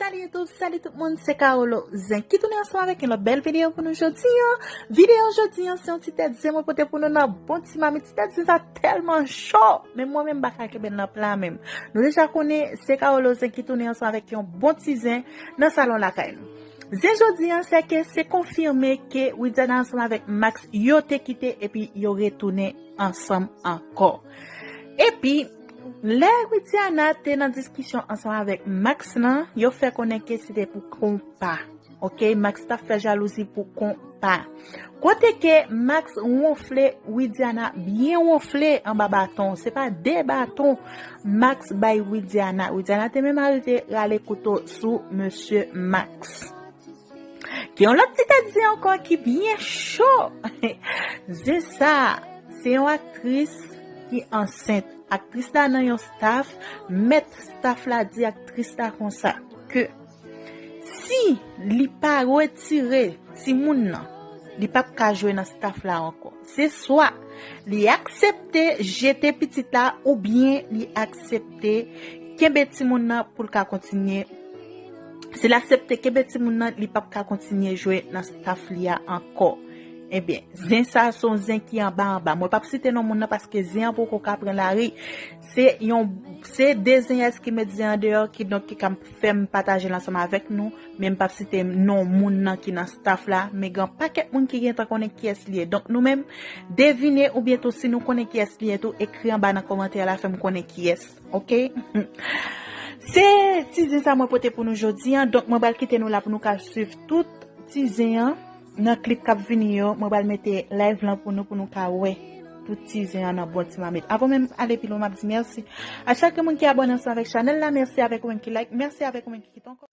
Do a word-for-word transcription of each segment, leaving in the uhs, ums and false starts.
Salut YouTube, salut tout moun, se Carolo Zen ki tounen ansanm avèk yon lòt bèl videyo pou nou jodi an. Videyo jodi an, se yon ti tèt zen mwen pote pou nou nan bon ti mamit. Ti tèt zen sa tèlman cho, men mwen menm m pa ka kenbe l nan pla menm. Nou deja konnen se Carolo Zen ki tounen ansanm avèk yon bon ti zen nan salon lakay nou. Zen jodi an, se ke se konfime ke Widiana ansanm avèk Max yo te kite epi yo retounen ansanm ankò. Epi, lè Widiana te nan diskisyon ansanm avèk Max lan, yo fè konnen ke se te pou konpa. Oke, Max t ap fè jalouzi pou konpa. Kote ke Max wonfle Widiana byen wonfle anba baton. Se pa de baton Max bay Widiana. Widiana te menm arive rale kouto sou mesye Max. Gen yon lòt ti tèt zen ankò ki byen cho. Zen sa, se yon aktris ki ansent. Aktris la nan yon staff, mèt staff la di aktris la konsa ke si li pa retire timoun nan, li p ap ka jwe nan staff la ankò. Se swa li aksepte jete pitit la oubyen li aksepte kenbe timoun nan pou l ka kontinye. Si l aksepte kenbe timoun nan, li p ap ka kontinye jwe nan staff li a ankò. Ebyen, zen sa se yon zen ki anba anba. Mwen p ap site non moun nan paske zen an poko ka pran lari. Se yon, se de zenyès ki met zen an deyò, kidonk ki ka fè m pataje l ansanm avèk nou, men m p ap site non moun nan ki nan staff la, men gen pakèt moun ki gentan konnen kiyès li ye. Donk nou menm, devine oubyen tou si nou konnen kiyès li ye tou, ekri anba nan kòmantè la, fè m konnen kiyès, oke? Se ti zen sa mwen pote pou nou jodi an, donk mwen pral kite nou la pou nou ka swiv tout ti zen an. Nan klip k ap vini yo, mwen pral mete live lan pou nou, pou nou ka wè tout ti zen an nan bon ti mamit. Avan menm ale pi lwen, m ap di mèsi a chak moun ki abòne ansanm avèk chanèl la, mèsi avèk ou menm ki like, mèsi avèk ou menm ki kite yon kò.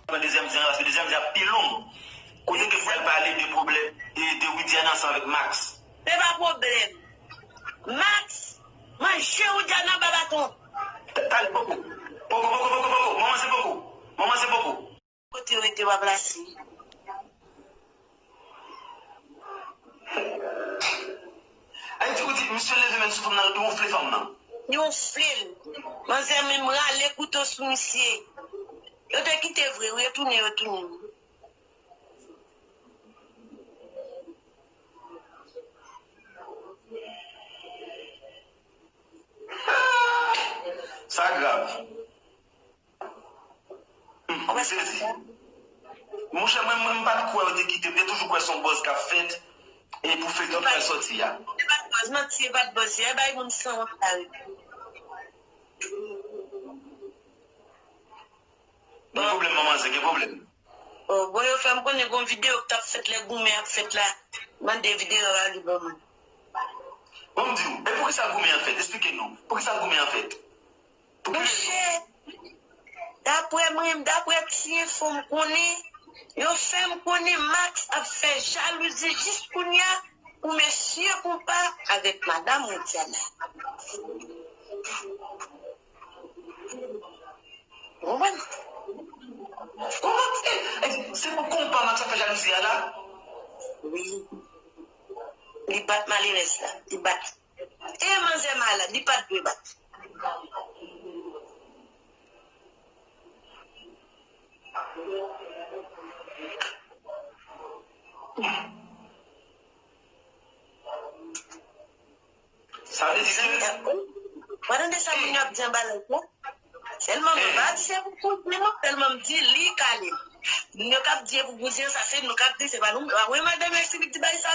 Pran dezyèm zen an, paske dezyèm zen an pi long. Kote ke m pral pale de pwoblèm de, de Widiana ansanm avèk Max. Se pa pwoblèm. Max manje Widiana anba baton. Ta-, talè, poko. Poko, poko, poko, poko. Manman zen poko. Manman zen poko. Kote yo rete w ap plase. Ayiti, ou di misye leve men sou fanm nan, li wonfle fanm nan. Li wonfle l. Manzè menm rale kouto sou misye. Yo te kite vre, wi, yo tounen, yo tounen. Sa grav. Mwen sezi. Monchè, mwen, mwen, m pa t kwè yo te kite m. M te toujou kwè se yon buzz k ap fèt e pou feyton t pral sòti a. Se pa t buzz, manti, se pa t buzz. Se bay moun sanwont la, wi. Gen pwoblèm, manman zen, gen pwoblèm. Oh, bon, yo fè m konnen gon videyo k t ap fèt lè goumen ap fèt la. Mande videyo a li ban mwen. Bon, m di w, e poukisa goumen an fèt? Esplike nou. Poukisa goumen an fèt? Monchè, daprè mwen, daprè ti enfo m konnen, yo fè m konnen Max ap fè jalouzi jis kounya pou mesye konpa avèk madanm Widiana. Ou konprann? Ou konprann? E, e, se pou konpa Max ap fè jalouzi a la? Wi. Li bat malerèz la. Li bat. E manzè malad, li pa t dwe bat. Sa vle di se... Ou pa tande sa moun yo ap di anba live la? Sèlman mwen pa di se pou koze non, sèlman m di li kale. Moun yo k ap di e pou koze sa, se nou k ap di, se pa nou. A wi, madan Mèsi ki di bay sa.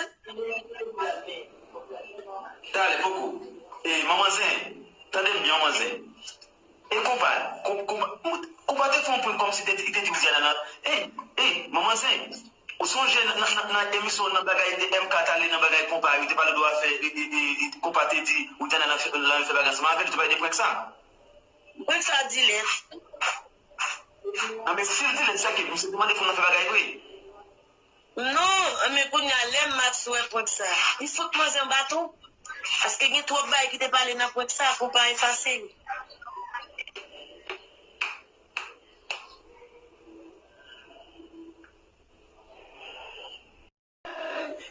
Talè, poko. E, manman zen, tande m byen, manman zen. E konpa, kon-, konpa, konpa te fè yon prank kòmsi te, te di Widiana nan, ey, ey, manman zen, ou sonje nan, nan, nan, nan emisyon nan bagay de M K t ale nan bagay konpa, yo te pale dwa fè, e, e, e, e, konpa te di Widiana nan fè, nan fè bagay ansanm avè l, yo te pale de prank sa. Prank sa di lèd. Nan men si l di lèd, sèke misye te mande pou l nan fè bagay vre. Non, men kounye a lè Max wè prank sa, li fout manzè yon baton. Paske gen twòp bagay ki te pale nan prank sa pou pa efase yo.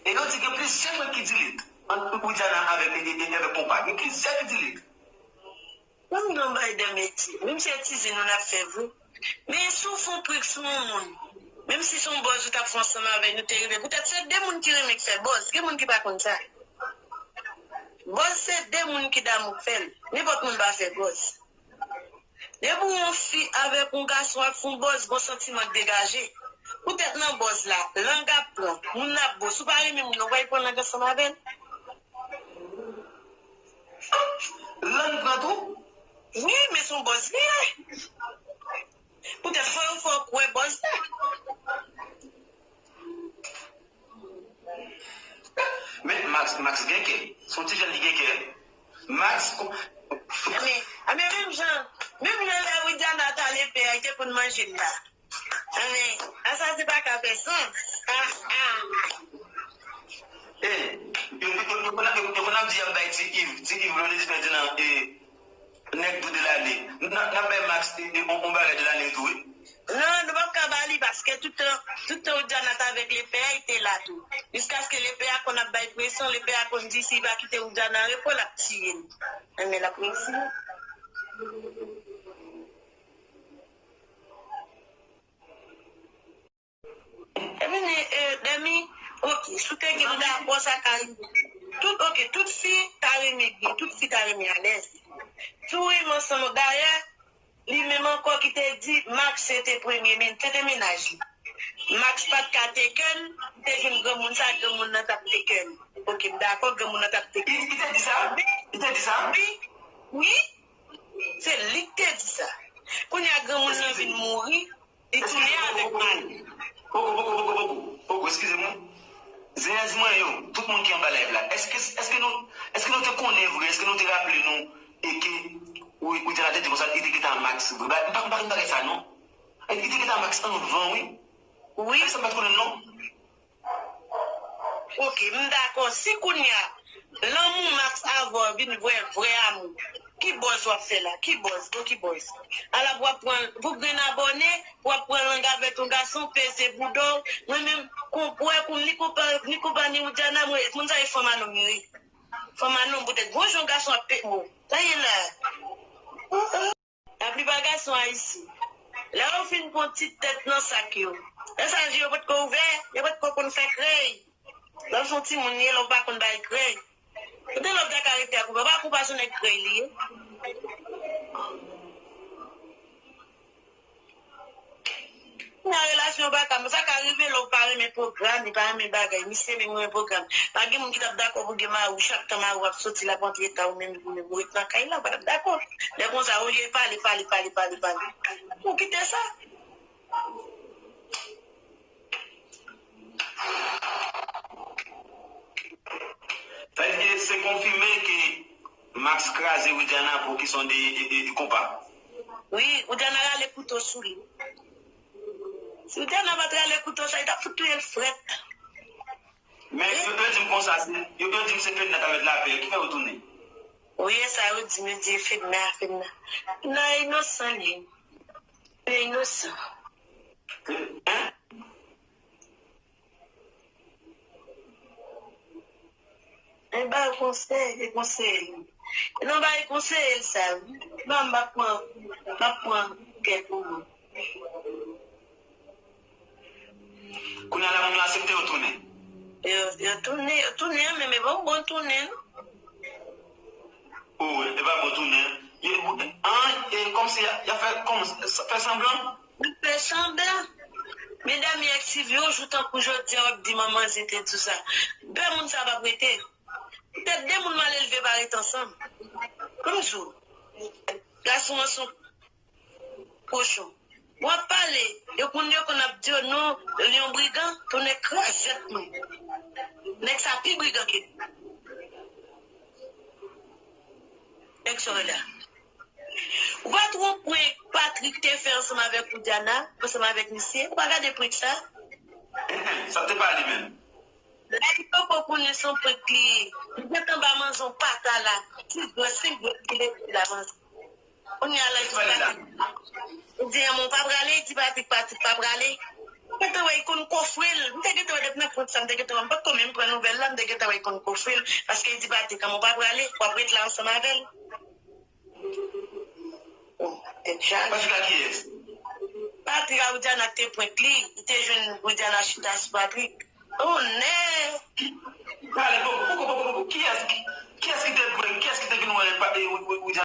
E yo di gen plizyè prank ki delete ant Widiana avèk, e, e, e, avèk Konpa. Gen plizyè ki delete. Mwen m nan bay de metye. Menm si se tizin nou n ap fè vre. Men si w fè yon prank sou yon moun, menm si se yon buzz ou t ap fè ansanm avè l, nou te rive. Poutèt se de moun ki renmen k fè buzz. Gen moun ki pa konn sa. Buzz se de moun ki damou k fè l. Nenpòt moun pa fè buzz. Depi yon fi avèk yon gason ap fè yon buzz, gon santiman k degaje. Poutèt nan buzz la, lang ap pran, moun nan ap bo. Si w pa renmen moun nan, w pral pran lang ansanm avè l. Lang pran tou? Wi, men se yon buzz li ye. Poutèt fò yo fè w kwè buzz la. Men Max, Max gen kè. Se yon ti jèn ki gen kè. Max, ko- Anben, anben, menm jan, menm jan lè Widiana t ale pè a, li te konn manje l la. Anben, a sa se pa ka fè sans. Ah, ah. Eh, yo, yo, yo, yo konn ap, yo, yo konn ap di y ap bay Ti Iv, Ti Iv, Blondedy Ferdinand, eh, nèg dou de lane. N, n ap bay Max, eh, eh, on, on bagay de lane tou, wi. Non, nou p ap ka ba li paske tout tan, tout tan Widiana t avèk lepè a, li te la tou. Jiskaske lepè a konn ap bay presyon, lepè a konn di si li pa kite Widiana an repo, l ap tiye l. Anben, l ap reyisi. Ebyen, eh, Demi, ok, si w te gen m dakò, sa ka rive. Tout, ok, tout fi ta renmen byen, tout fi ta renmen alèz. Si w renmen ansanm, dayè, li menm ankò ki te di Max se te premye men, se te mennaj li. Max pa t ka teke l, li te jwenn granmoun sa, granmoun nan t ap teke l. Ok, m dakò, granmoun nan t ap teke l. Li, li te di sa? Li te di sa? Wi, wi, se li k te di sa. Kounye a, granmoun nan vin mouri, li tounen avèk mari. Poko, poko, poko, poko, poko, eskize mwen. Zeyèz mwen yo, tout moun ki anba live la, èske, èske nou, èske nou te konnen vre, èske nou te raple nou e ke Wi, Widiana te di konsa, li te gentan Max vre. Ba, m pa konn pa konn bagay sa non. Li te gentan Max anvan, wi. Wi. Sa m pa t konnen non. Ok, m dakò. Si kounye a, lanmou Max avè w vin vre, vrè amou, ki buzz w ap fè la? Ki buzz? Bon, ki buzz? Ala pou w ap pran, pou grenn abòne, pou w ap pran lang avèk yon gason, peze bouda w. Mwen menm, kon, wè, kon, ni konpa, ni konpa, ni Widiana, mwen, moun sa e fanm a nonm yo ye. Fanm a nonm, poutèt gon jan gason ap pete mwen. Sa ye la. Laplipa gason ayisyen, lè yo fin pran ti tèt nan sak yo, lè sa je yo potko ouvè, yo potko konn fè krèy. Lè w se yon timoun ye, lè w pa konn bay krèy. Kote lè w ta ka rete ak konpa, pa konpa se yon nèg krèy li ye. Nan relasyon pa ka, sa ka rive lè w pa renmen pwogram, li pa renmen bagay. Misye menm renmen pwogram. Pa gen moun ki t ap dakò pou gen mari w, chak tan mari w ap soti, l ap antre ta ou menm, ou menm ou ret nan kay la, ou pa t ap dakò. Lè konsa, olye pale, pale, pale, pale, pale, ou kite sa. Sa vle di se konfime ke Max kraze Widiana pou kesyon de, de, de, de konpa. Wi, Widiana rale kouto sou li. Si Widiana pa t rale kouto sa, li t ap fout touye l frèt. Men yo, yo di m konsa, se, yo, yo di m se Fedna k ap mèt lapè, ki fè yo tounen? Wi, e sa yo di m, yo di Fedna, Fedna. Fedna inosan li. Li inosan. Hein? E ba konsèy, e konsèy. E non, ba e konsèy sa. Ba m pa pran, pa pran kè pou mwen. Kounye a la moun yo aksepte yo tounen. Yo, yo tounen, yo tounen, men, men bon, bon tounen, non? Oh, e pa bon tounen. Yo, an, e kòmsi y a, y a fè, kòmsi, fè sanblan. Fè sanblan. Medam, y a swiv yon jou tankou jodi a, w ap di manman se te di w sa. Bè moun sa p ap rete. Poutèt de moun mal elve pa ret ansanm. Kòm di w, gason an se yon kochon. W ap pale, yo konn, yo konn ap di w non, li yon brigan, tounen krazèt mwen. Nèg sa pi brigan ke nou. Nèg sa w wè la. Ou pa t wè prank Patrick te fè ansanm avèk Widiana, ansanm avèk misye? Ou pa gade prank sa? Sa te pa li menm. Lè li poko konnen se yon prank li ye. Li gentan ba manzè yon pata la. Sis dwèt, senk dwèt li leve la manzè. Kounye a la, li di Patrick, li di, "An, mwen pa prale," li di Patrick, Patrick pa prale. Mwen te wè li konn kofre l. Mwen te gentan wè depi nan prank sa, mwen te gentan wè, mwen pa t ko menm pran nouvèl la, mwen te gentan wè li konn kofre l. Paske li di Patrick, "An, mwen pa prale, w ap ret la ansanm avè l." Tèt chaje. Patrick a kiyès? Patrick a Widiana k te prank li. Li te jwenn Widiana chita sou Patrick. Oh, nè! Pale, poko, poko, poko, poko. Kiyès, ki, kiyès ki te prank? Kiyès ki te vin wè pa, e, Wi-, Wi-, Widiana?